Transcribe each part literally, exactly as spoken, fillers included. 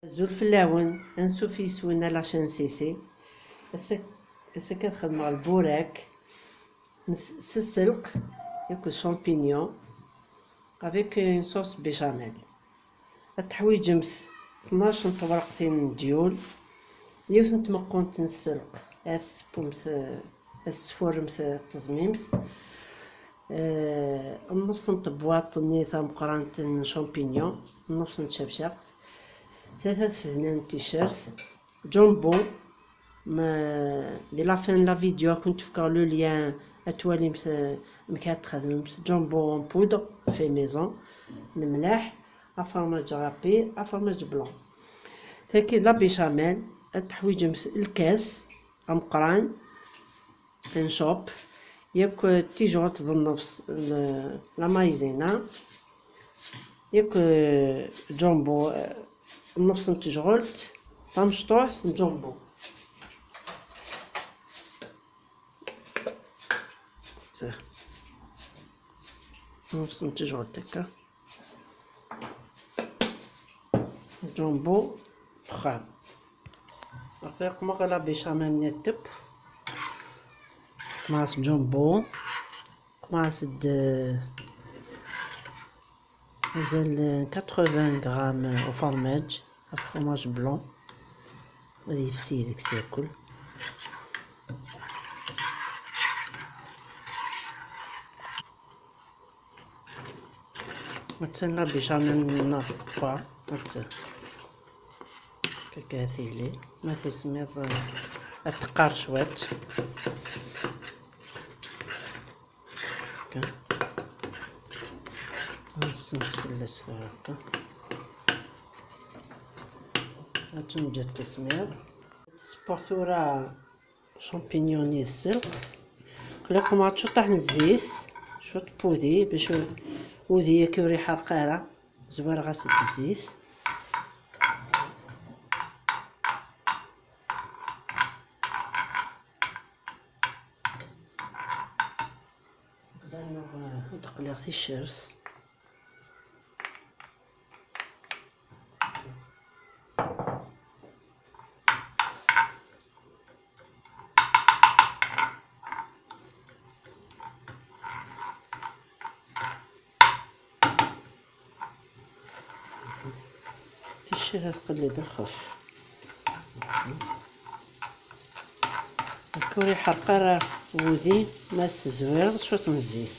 Azul fell-awen, ansuf yis-wen à la chaîne C C. Ass-a, ass-agi ad xedmeɣ lburak n s-, s sselq akked champignons avec une sauce béchamel. Ad teḥwiǧemt tnac n tewraqtin n dyul, yiwet n tmeqqunt n sselq, ad tessewwemt, eh, ad tesfurremt, eh, teẓmimt, eh, nnefs n tebwaṭ-nni tameqqrant n champignons, nnefs n tcabcaqt, tlata tfednin n ticcert, jumbo, ma, di la fin n la vidéo ad kent-fkeɣ le lien ad twalimt, eh, amek ad txedmemt jumbo en poudre fait maison, lemlaḥ, afermaǧ râpé, afermaǧ blanc. Tagi d la béchamel, ad teḥwiǧemt lkas ameqqran, un chop, yakk tijɣelt d nnefs n la maïzena, yakk jumbo, nnefs n tejɣelt, tamecṭuḥt n jumbo. Nnefs n tejɣelt akka. Jumbo texxam. Aql-i qmeɣ la béchamel-nni ṭṭeb. Qmeɣ-as jumbo. Qmeɣ-as-d, eh, mazal, eh, quatre-vingts grammes ufermaj, fromage blanc. Ad yefsi deg-s yakk. Attan la béchamel-nneɣ teṭṭef. Attan. Akka tili. Ma tismiḍ, eh, ad teqqar cwiṭ. Akka. Ad nessens fell-as tura akka. Ad tenǧa tismiḍ. Ad tessewweɣ tura champignons-nni d sselq. Qliqem-aɣ cwiṭ n zzit, cwiṭ n wudi, bac u-, wudi-agi ur iḥerq ara. Zwareɣ-as-d zzit. Ad qliɣ ticcert. Ticcert ad tqelli d lxef. Nekk ur iḥerq ara wudi ma tezwireḍ cwiṭ n zzit.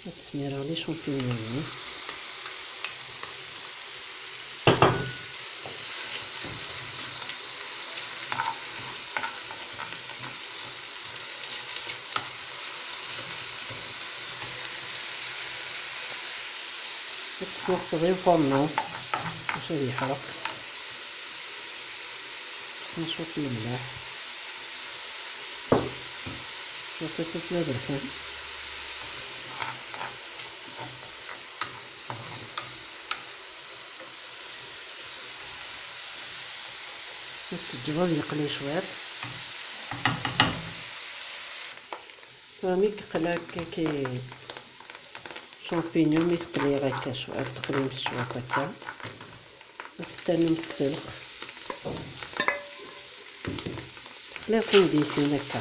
Ad smireɣ les champignons-nni. Ad tesneɣseḍ i ufarnu bac ad yeḥreq. Cwiṭ n lemleḥ. Cwiṭ n uflad rkan. Ad teǧǧeḍ ad yeqli cwiṭ. Tura mi yeqla akka ki champignon, mi teqli akka cwiṭ, teqlimt cwiṭ akka. Ad s-ternum sselq. Teqliḍ-ten di sin akka.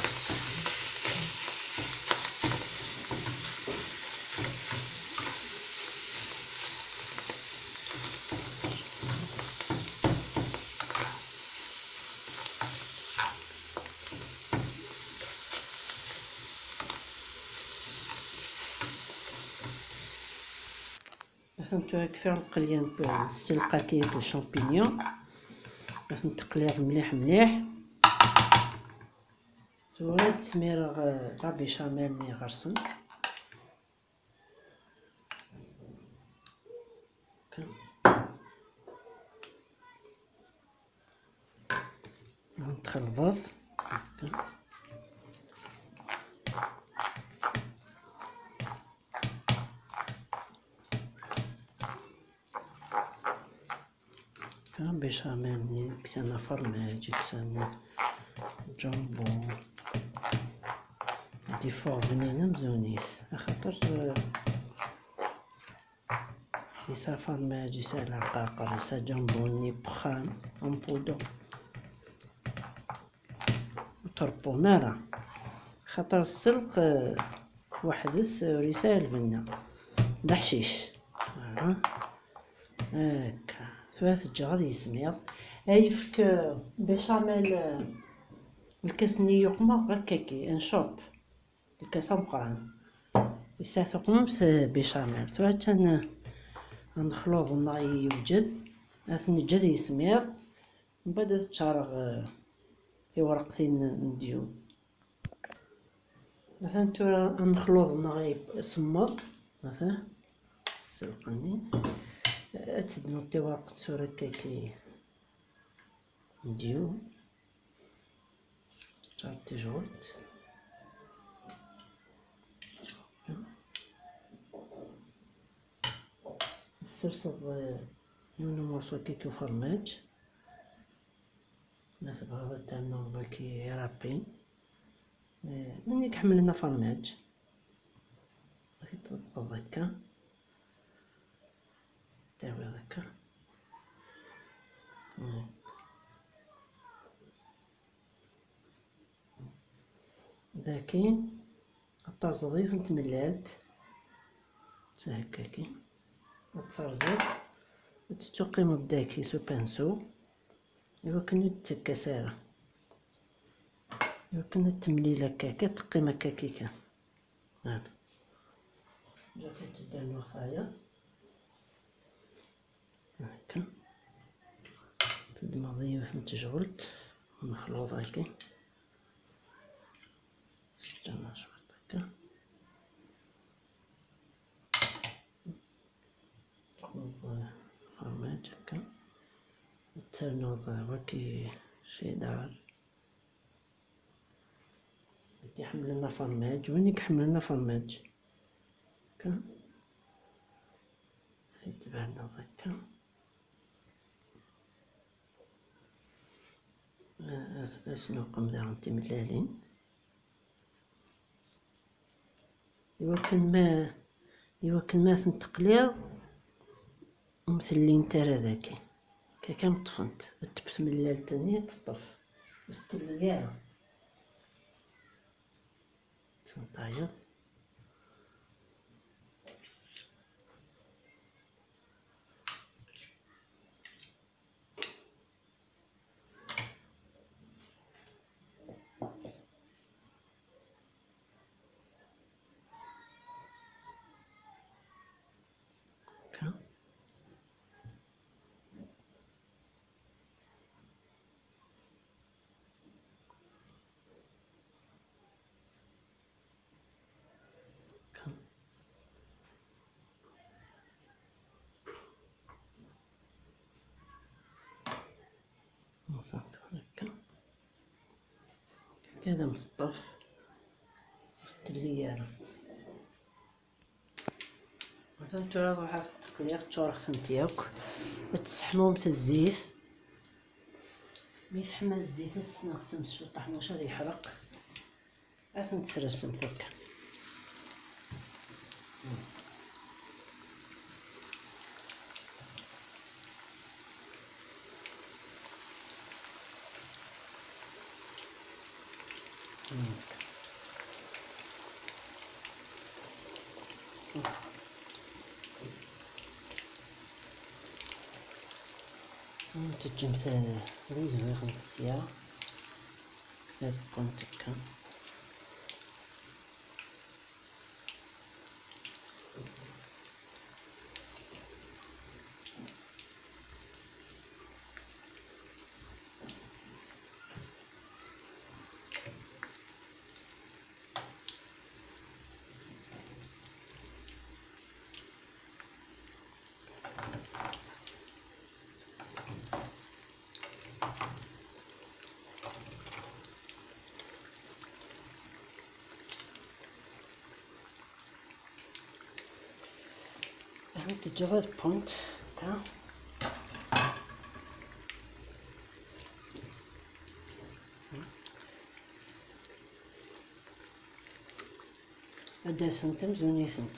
Atan tura kfiɣ lqelya n sselq-agi d champignon. Atan teqliḍ mliḥ mliḥ. Tura ad d-smireɣ, eh, la béchamel-nni ɣer-sen. Txelḍeḍ. Kan béchamel-nni, kksen afermaj, kksen jumbo. Ad d-iffeɣ bnin amzun-is, axaṭer, eh, Yesɛa farmaǧ, yesɛa leɛqaqer, yesɛa jambuni n wexxam, ampudu. Ur trebbum ara. Xaṭer sselq, eh, weḥd-s ur yesɛi lbenna. D aḥcic. Aha. Akka. Tura teǧǧa ad yismiḍ. Ayefk, eh, béchamel, eh, lkas-nni yuqmeɣ akkagi, n cop. Lkas ameqqran. Yesɛa tuqmemt, eh, béchamel. Tura attan, eh, anexluḍ-nneɣ yewǧed. Ad t-neǧǧ ad yismiḍ. Mbeɛd ad ččareɣ, eh, tiwerqtin n dyu. Atan tura anexluḍ-nneɣ semmeḍ. Atan sselq-nni. Ad teddmeḍ tiwerqt tura akkagi n dyu. Ččar tijɣelt. Tesserseḍ, eh, yiwen umurṣu kiki ufermaǧ. Ma tebɣiḍ ad ternuḍ waki irapi. Eh, win i iḥemmlen afermaǧ. Ad t-tḍebqeḍ akka. Tawiḍ akka. Daki, ad terẓeḍ yiwet n tmellalt. D tahakkaki. Ad terẓeḍ. Ad tettuqqimeḍ daki s upinceau. Iwakken ur d-tettakkas ara. Iwakken ad temlil akkaki, ad teqqim akkaki kan. Voilà. Ǧǧiɣ-tent ad d-rnuɣ tayeḍ. Akka. Teddmeḍ yiwet n tejɣelt, mexluḍ akka. Stana cwiṭ akka. Txuḍ farmaǧ akka. Ternuḍ waki cheddar. Wid iḥemmlen afermaǧ, win i iḥemmlen afermaǧ. Akka. Ad t-tberneḍ akka. Ad, ad s-nuqem daɣen timellalin. Iwakken ma, iwakken ma tent-teqliḍ, ur m-tellint ara dagi. Akka kan ṭṭfent, ad teṭṭef tmellalt-nni, ad teṭṭef. Ur telli ara. Ad tent-tayeḍ. Akka. Akka. Nṣaḥ tura akka. Akka d amseṭṭaf. Ur telli ara. Atan tura ruḥ ad teqliɣ, ččureɣ-tent yakk. Ad tesseḥmumt zzit. Mi teḥma zzit, ad tesneɣsemt ciṭṭaḥ, maca ad yeḥreq. Ad tent-tessersemt akka. Teǧǧemt, eh, ad izwiɣent sya. Ad qqent akka. Ad teǧǧeḍ ad wwent akka. Ad d-asent amzun-itent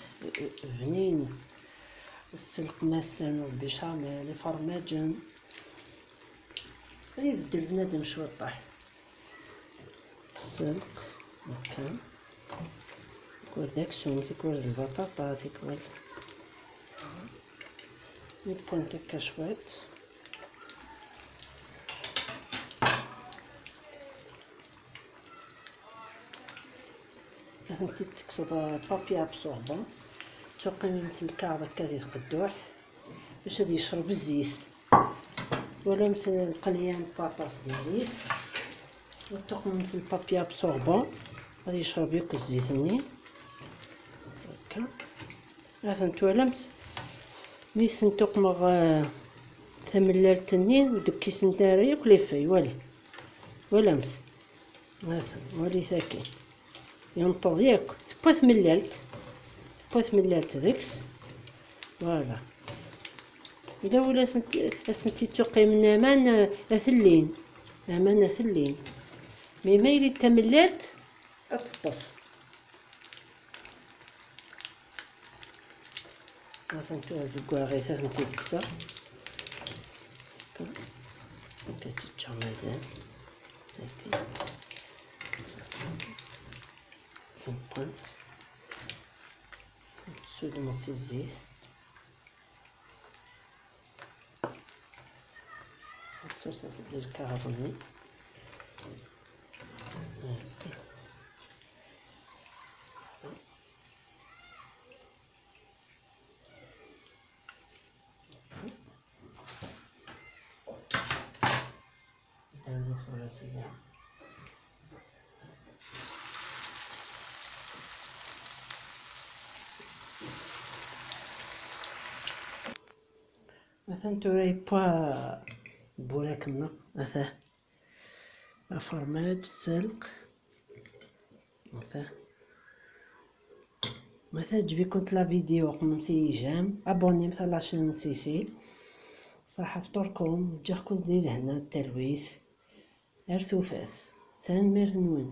bnin. Sselqem-asen ubicamel, ifermaǧen. Ibeddel bnadem cwiṭaḥ. Sselq, akka. Tikwal d aksum, tikwal d lbaṭaṭa, tikwal. Newwant akka cwiṭ. Ad tent-id-tekkseḍ, euh, papier absorbant. Tuqimemt lkaɣeḍ akka di tqedduḥt, bac ad yecreb zzit. Twalamt lqelyan n waṭas di zzit. Ad tuqimemt le papier absorbant, ad yecreb yakk zzit-nni. Akka. Ad tent-twalamt. Mi sen-tuqmeɣ, euh, tamellalt-nni, ur d-kkisent ara yakk les feuilles, wali. Twalamt. Atan, walit akin. Yenṭeḍ yakk. Tewwa tmellalt. Tewwa tmellalt deg-s. Voilà. D awal ad sent-, ad sent-ittuqimen aman, eh, ad t-llin. Aman ad t-llin. Mi ma yili d tamellalt, ad teṭṭef. Atan tura zeggaɣit, ad tent-id-kkseɣ. Akka. Akka teǧǧa mazal. Akka. Tumqent. Tessudmeḍ si zzit. Tettwaseḍ lkaɣeḍ-nni. Akka. Atan tura yewwa burak-nneɣ, ata. Afermaǧ, sselq. Ata. Ma teɛǧeb-ikent la vidéo, qmemt-iyi j'aime, abonnemt à la chaîne Cécile. Ṣaḥa fṭurkum, ǧǧiɣ-kent di lehna d talwit. Ar tufat. Tanemmirt-nwen.